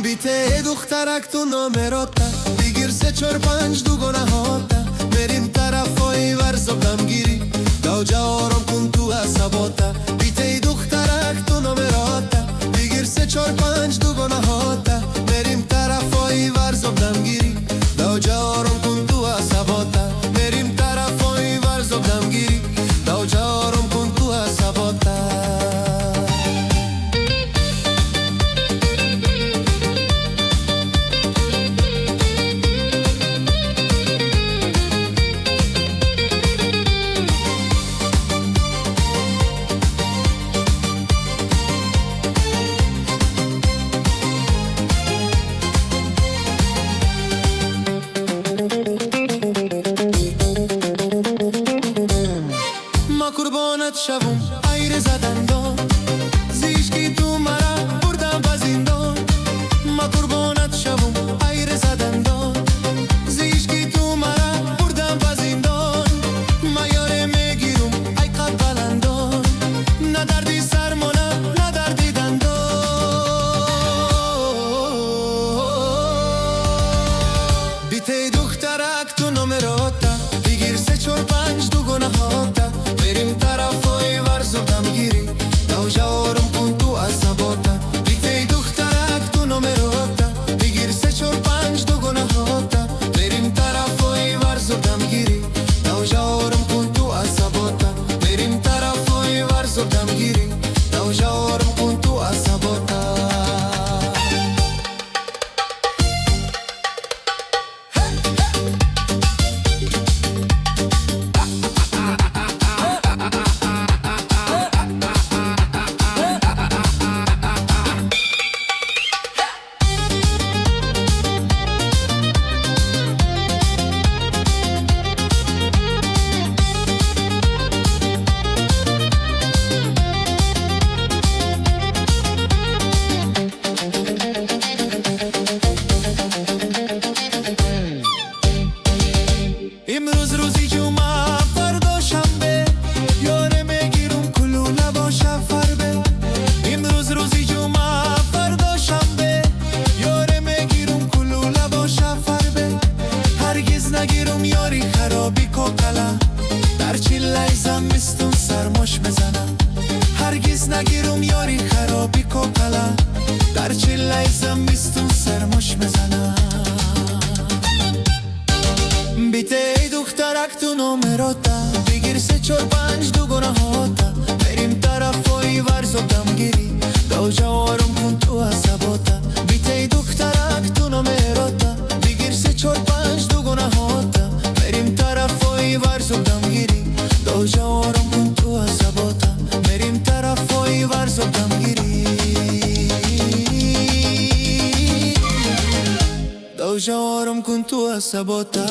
Бите духтарак ту номерота, бигир се чор панҷ дугонаҳота. Мерим тарафои Варзоб дамгирӣ, давҷа ором кун ту асабота. Битеи духтарак ту номерота, бигир се чор панҷ дугонаҳота. Мерим тарафои Варзоб дамгирӣ, давҷа ором кун ту асабота. Мерим тарафои Варзоб дамгирӣ, давҷа ором кун ту асабота. Ма қурбонат шавум, ай реза дандон, зишки ту мара бурдан ба зиндон. Ма қурбонат шавум, ай реза дандон, зишки ту мара бурдан ба зиндон. Ма ёре мегирум, ай қад баландон, на дарди сармона, на дарди дандон. Битеи духтарак ту номерота, бигир се чор панҷ дугонаҳота. Мерим тарафои Варзоб дамгирӣ, давҷа ором кун ту асабота. Битеи духтарак ту номерота, бигир се чор панҷ дугонаҳота. Мерим тарафои Варзоб дамгирӣ, давҷа ором кун ту асабота. Мерим тарафои Варзоб дамгирӣ, давҷа ором кун ту асабота. Имрӯз рӯзи ҷумъа, фардо шанбе, ёре мегирум кулу набоша фарбе. Имрӯз рӯзи ҷумъа, фардо шанбе, ёре мегирум кулу набоша фарбе. Ҳаргиз нагирум ёри хароби коқала, дар чиллаи замистун сармош мезана. Ҳаргиз нагирум ёри хароби коқала, дар чиллаи замистун сармош мезана. Битеи духтарак ту номерота, бигир се чор панҷ дугонаҳота. Мерим тарафои Варзоб дамгирӣ, давҷа ором кун ту асабота. Битеи духтарак ту номерота, бигир се чор панҷ дугонаҳота. Мерим тарафои Варзоб дамгирӣ, давҷа ором кун ту асабота. Мерим тарафои Варзоб дамгирӣ, давҷа ором кун ту асабота.